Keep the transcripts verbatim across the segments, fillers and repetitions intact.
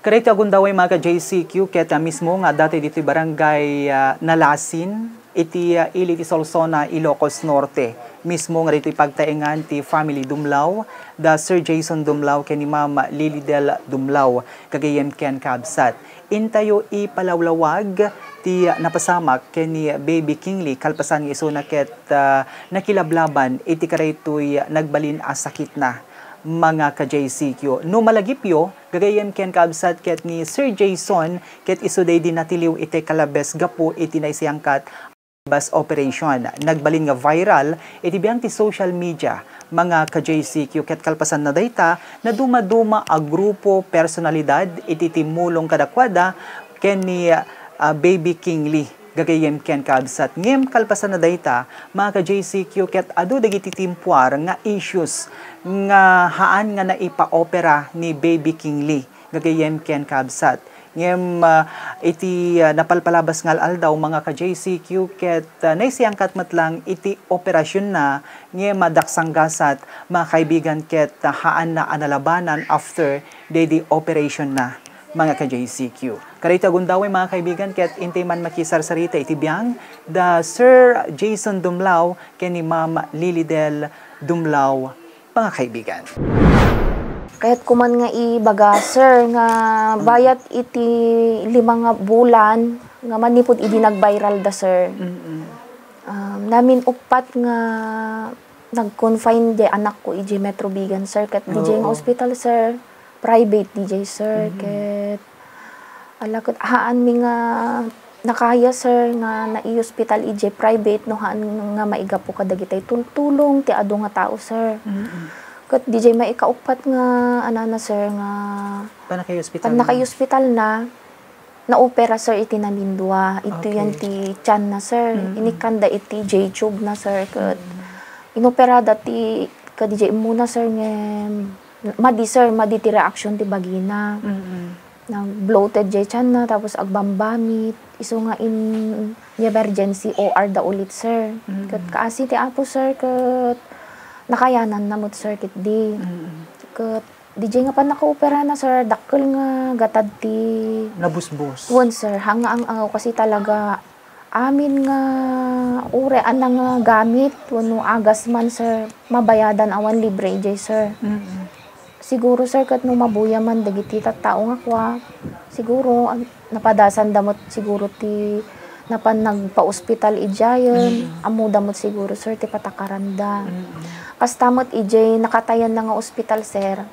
Kadaytoy a gundaway, mga ka-J C Q, ket, ah, mismo nga adda tayo ditoy barangay, ah, Nalasin, iti, ah, ili ti Solsona, Ilocos Norte. Mismo nga ditoy pagtaengan ti family Dumlao, da Sir Jason Dumlao ken ni Ma'am Lily Del Dumlao, gagayyem ken kabsat. Intayo ipalawlawag ti napasamak ken ni Baby Kingly kalpasan nga isuna ket, ah, nakilablaban iti kadaytoy nagbalin a sakitna, mga ka-J C Q. No malagipyo, gagayyem ken kabsat ket ni Sir Jason, ket isu daydi natiliw iti kalabes gapu iti naisayangkat a bus operation. Nagbalin nga viral iti biang ti social media, mga ka-J C Q, ket kalpasan na dayta, nadumaduma a grupo, personalidad iti timmulong kadakuada ken ni, ah, Baby Kingly. Gagayyem ken kabsat. Ngem kalpasan na dayta, mga ka-J C Q, ket adu dagiti timpuar nga issues nga haan nga naipaopera ni Baby Kingly. Gagayyem ken kabsat. Ngem, ah, iti, ah, napalpalabas nga al-aldaw, mga ka-J C Q, ket, ah, naisayangkat met lang iti operasionna, ngem, ah, daksanggasat, mga kaibigan, ket, ah, haanna a nalabanan after daydi operasionna, mga ka-J C Q. Kadaytoy a gundaway, mga kaibigan, ket intay man makisarsarita iti biang da Sir Jason Dumlao ken ni Ma'am Lily Del Dumlao, mga kaibigan. Kayat ko man nga ibaga, sir, nga Mm. bayat iti lima nga bulan nga manipud idi nag-viral da, sir. Mm-mm. Um, namin uppat nga nag-confine di anakko idiay Metro Vigan, sir, ket didiay nga Oo. ospital, sir, private didiay, sir, Mhm. ket ala ket haanmi nga nakaya, sir, nga nai-ospital idiay private no haan nga maigapu kadagitay tultulong ti adu nga tao, sir. Mhm. Ket didiay maikauppat nga anana, sir, nga Pannakay-ospital na? pannakay-ospital na, naopera, sir, iti namindua. Ito yan Okay. ti tiyan na, sir. Mm-mm. Inikkanda iti J-tube na, sir. Ket Mm. inoperada ti, kadi jay immuna, sir, ngem madi, sir, madi ti reaction ti bagina. Mm-mm. Nag-bloated jay tiyan na, tapos agbambamit. Isu nga in, emergency O R da ulit, sir. Mm-mm. Ket kaasi ti Apo, sir, ket nakayanan na met, sir, ketdi. Mm-mm. Ket D J nga pannakaopera na, sir, dakkel nga gatad ti Nabusbos. Wen, sir, hanga ang-angaw kasi talaga amin nga uray a nga gamit wenno agas man, sir, mabayadan awan libre idiay, sir. Mm-mm. Siguro, sir, ket no mabuya man dagiti tattao nga kua, siguro, ag-, napadasanda met siguro ti napan nagpa-ospital idiayen, Mm. ammoda met siguro, sir, ti patakaranda. Mm. Kasta met idiay nakatayanna nga ospital, sir.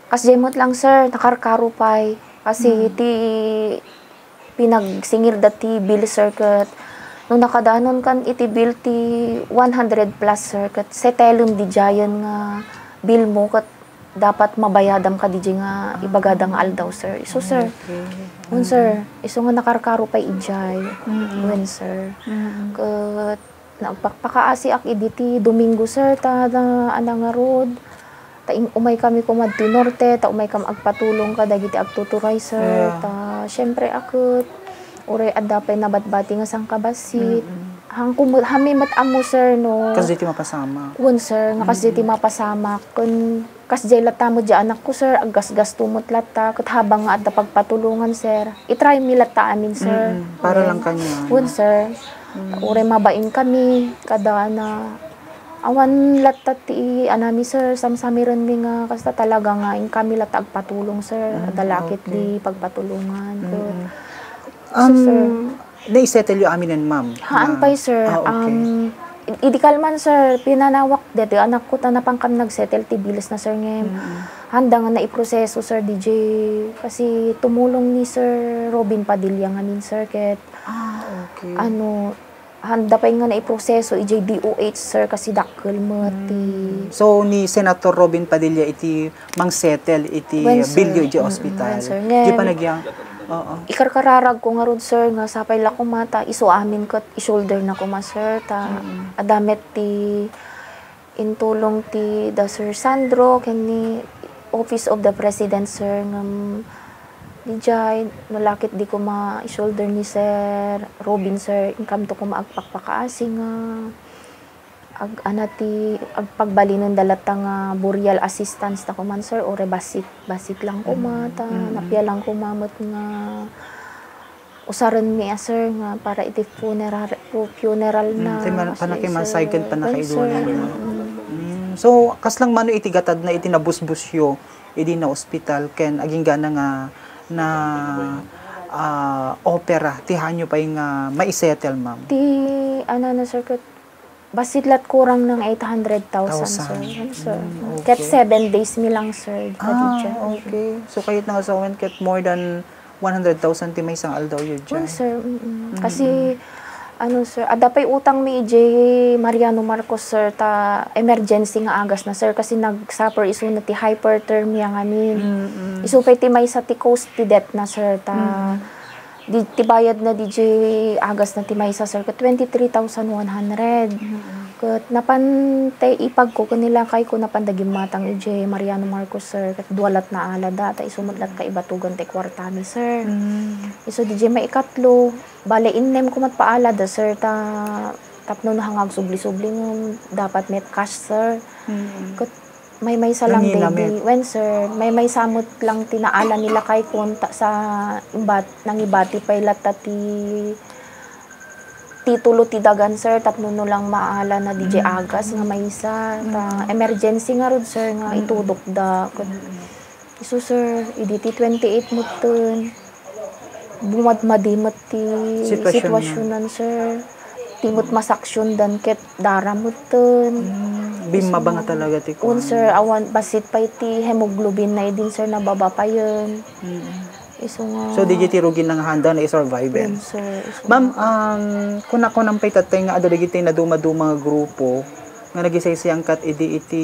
Kasdiay met lang, sir, nakarkaro pay. Kasi Mm. ti pinagsingirda ti bill, sir, ket no nakadanonkan iti bill ti one hundred plus, sir, ket settlem didiayen nga bill mo ket dapat mabayadam kadidiay nga Ah. ibagada nga aldaw, sir. Isu, sir. Okay. Wen, sir. Mm. Isu nga nakarkaro pay idiay. Mm-mm. Wen, sir. Mm-mm. Ket nagpakpakaasiak idi ti Domingo, sir, ta, ta, ana ngarud. Ta im-, umaykami koma ti Norte, ta umaykami agpatulong kadagiti agtuturay, sir. Yeah. Ta, siyempre, a ket, uray adda pay nabatbati nga sangkabassit. Mm-mm. Hangko met, hami met ammo, sir, no. Kasdiay ti mapasamak. Wen, sir, nga kasdiay ti Mm-mm. mapasamak. Ken kasdiay latta met di anakko, sir, aggasgasto met latta. Ket habang nga adda pagpatulongan, sir, i-try mi latta amin, sir. Mm-mm. Para Wen. lang kaniana. Wen, sir. Mm. Uray mabain kami, kada na, awan latta ti anami, sir, samsamirenmi nga kasta talaga nga inkami latta agpatulong, sir. Mm, Adda lakit okay. di pagpatulongan. Mm-mm. Ket, so, sir, Um, naisettle yo aminen, ma'am? Haan Na pay, sir. Ah, okay. Um, i-, idi kalman, sir, pinanawak deti anakko ta napankan nagsettle ti bills na, sir, ngem Mm-mm. handa nga naiproseso, sir, D J. Kasi tumulong ni Sir Robin Padilla ngamin, sir, ket Ah, okay. ano, handa pay nga naiproseso idiay D O H, sir, kasi dakkel met ti Mm. So, ni Senator Robin Padilla iti mangsettle iti Wen, sir. bilyo idiay Mm, ospital. wen, sir. Di pa Ngem, nagyang, oo. ikarkararag ko ngarud, sir, nga sapay la koma ta isu amin ket i-shoulder na koma, sir, ta Mm. adda met ti intulong ti da Sir Sandro ken ni Office of the President, sir, ngem dijay, no lakit di koma i-shoulder ni Sir Robin, sir, inkamto koma agpakpakaasi nga Ag-, ana ti agpagbalinenda latta nga burial assistance ta kuman, sir, uray bassit, bassit lang koma, ta Mm, mm. napia lang koma met nga usarenmi a, sir, nga para iti funerar-, fu-, funeral Mm, na, ti man-, as panakimasaydka, sir, panakidunan, sir. Mm. Mm. So, kasla mano iti gatadna iti nabusbusyo, idi naospital, ken aginggana nga na, ah, opera, ti haanyo pay nga maisettle, ma'am? Ti, ano na, sir, ket bassit lat kurang ng eight hundred thousand, sir. Thousand. Ano, sir? Mm, Ket okay. seven days mi lang, sir, Ah, kadija. Okay. So, kayatna nga sawen, ket more than one hundred thousand ti maysa nga aldaw yu, Wen, jay? Sir, mm-mm. Mm-mm. Kasi, ano, sir, adda pay utang mi ijay Mariano Marcos, sir, ta emergency nga agas na, sir, kasi nag-suffer isuna ti hyperthermia ngamin. Mm-mm. Isu pay ti maysa ti cause ti death na, sir, ta Mm-mm. di, ti bayad na dijay agas na ti maysa, sir, ket twenty-three thousand one hundred. Mm-mm. Ket napan ti ipagko ken ni lakayko, napan da gimmatang ijay Mariano Marcos, sir, ket dua lat naalada, ta isu met lat kaibatugan ti kuartami, sir. Mm. Isu dijay maikatlo, bale, innem ko met paalada, sir, ta tapno no hanga agsubli-subli ngem dapat met cash, sir. Mm. Ket maymaysa lang Nangina met. Wen, sir, maymaysa met lang ti naala ni lakayko ta sa imbat-, nangibati pay latta ti titulo ti dagan, sir, tapno no lang maala na dijay Mm. agas nga maysa. Ta Mm. emergency ngarud, sir, nga Mm. itudok da. Ket Mm. isu, sir, idi ti twenty-eight metten, bumadmadi met ti Sitwasyon na. sitwasyonan, sir. Ti met masaksiondan ket dara metten. Mm. Bimmaba nga Isu, talaga ti un, kuan. Sir, awan, bassit pay ti hemoglobin na idin, sir, nababa payen. Mm. Isu nga So, di ti rugi na nga handa na i-survive, eh. Yun, sir. Isu Ma'am, nga um, kuna-, kunam pay tatay nga adda dagiti naduma-duma nga grupo nga nagisaysayangkat idi iti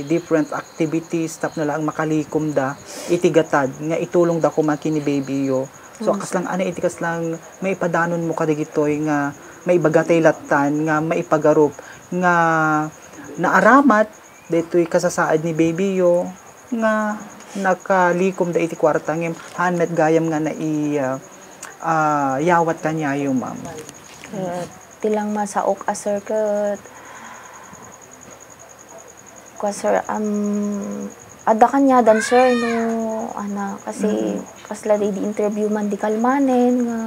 different activities tapno laeng makalikomda iti gatad nga itulongda koma ken ni baby yo. So, Mm, kaslang sir. Ano iti kaslang maipadanonmo kadagitoy nga maibaga tay lattan nga maipagarup nga naaramat daytoy kasasaad ni baby yo nga nakalikomda iti kuarta ngem haan met gayam nga nai-, ah, ah, yawat kaniayo, ma'am. Ket ti lang masaok a, sir, ket kua, sir, um, adda kaniadan, sir, no, ana, kasi Mm. kasla di, di interview man di kalmanen nga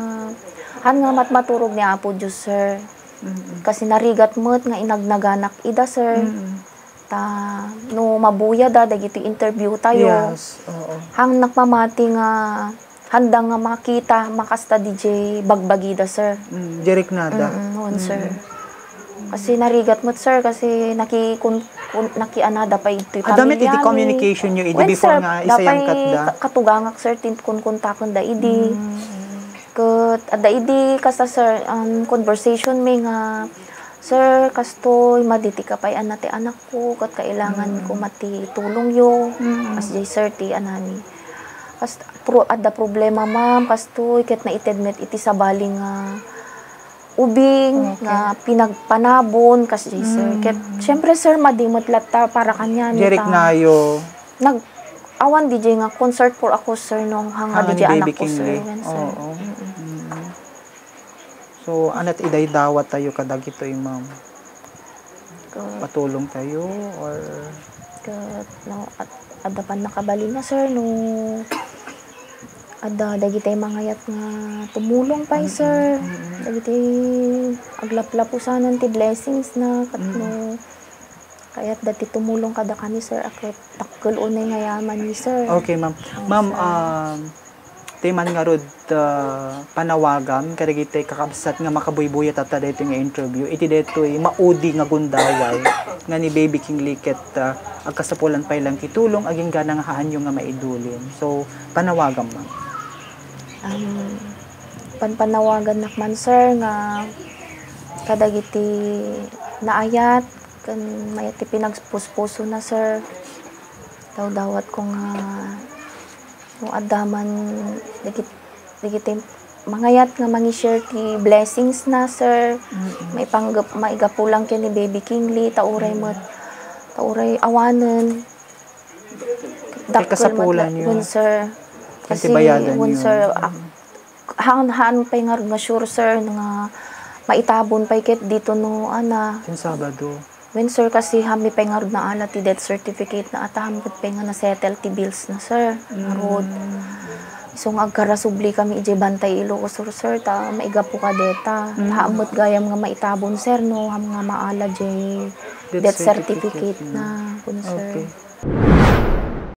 haan nga matmaturog ni Apo Dios, sir. Mm. Kasi narigat met nga inagnaganak ida, sir. Mm. Ta no mabuyada dagiti interview tayo, Yes, oo. Hang nakmamati nga handa nga makita makasta dijay bagbagida, sir. Mm, direk nada. Mm, wen, sir. Mm. Kasi narigat met, sir, kasi naki-, kun-, kun-, nakianada pay iti Adda met iti pamilya mi. Communication nyo idi Wen, before sir, nga da pay isayangkatda? Ka-, katugangak, sir, ti kunkuntakenda idi. Mm. Ket adda idi kasta, sir, um, conversation mi nga, "Sir, kastoy, madi ti kapay-anna ti anakko, ket kailangan Mm. ko met ti tulongyo." Mm. As jay, sir, ti anami. Kas-, pro-, adda problema, ma'am, kastoy, ket naited met iti sabali nga ubing, Okay. nga pinagpanabon, kas jay, sir. Mm. Ket, syempre, sir, madi met latta para kanian, Direk ta nayo. Nag-, awan dijay nga concert for ako, sir, no hanga Hanga ni dijay Baby anakko, King sir, Lee. Wen, sir. Oo. Mm-mm. Mm. So, ana't idaydawat tayo kadagitoy, ma'am? Ka- Patulong tayo, or? Ka-, no, at, adda pannakabalin na, sir, no, adda dagiti mangayat nga tumulong pay, Mm-mm, sir. Mm-mm. Dagiti aglaplapusanan ti blessings na, ket Mm. no, Kayatda ti tumulong kadakami, sir, a ket dakkel unay nga yaman ni, sir. Okay, ma'am. Yes, Ma'am, sir. um, ti man ngarud, ah, panawagam kadagiti kakabsat nga makabuybuyat tatta daytoy nga interview. Iti daytoy maudi nga gundaway nga ni Baby King Lee ket, ah, agkasapulan pay lang ti tulong, aginggana nga haanyo nga maidulin. So, panawagam, ma'am. Um, panpanawagannak man, sir, nga kadagiti naayat, Ken mayat ti pinagpuspusona, sir. Dawdawatko nga no adda man dagit-, dagiti mangayat nga mangi-share ti blessings na, sir. Mm-mm. Maipanggep-, maigapu lang ken ni Baby King Lee, ta uray Mm. met, ta uray awanen. Kay Dakkel met kasapulan la-, yo. Wen, sir. Kasi, Antibayadan wen, yo. Sir, ak-, Mm. Haan, haan pay ngarud nga sure, sir, nga maitabon pay ket dito no, ana. Ken Sabado. Wen, sir, kasi haanmi pay ngarud naala ti death certificate na, at haanmi pay nga na-settle ti bills na, sir. Ngarud. Isu nga agkarasubli kami idiay Bantay, Ilocos Sur, sir, ta maigapu ka deta. Haanmi met gayam nga maitabon, sir, no haanmi nga maala diay death certificate na, kun, sir. Okay.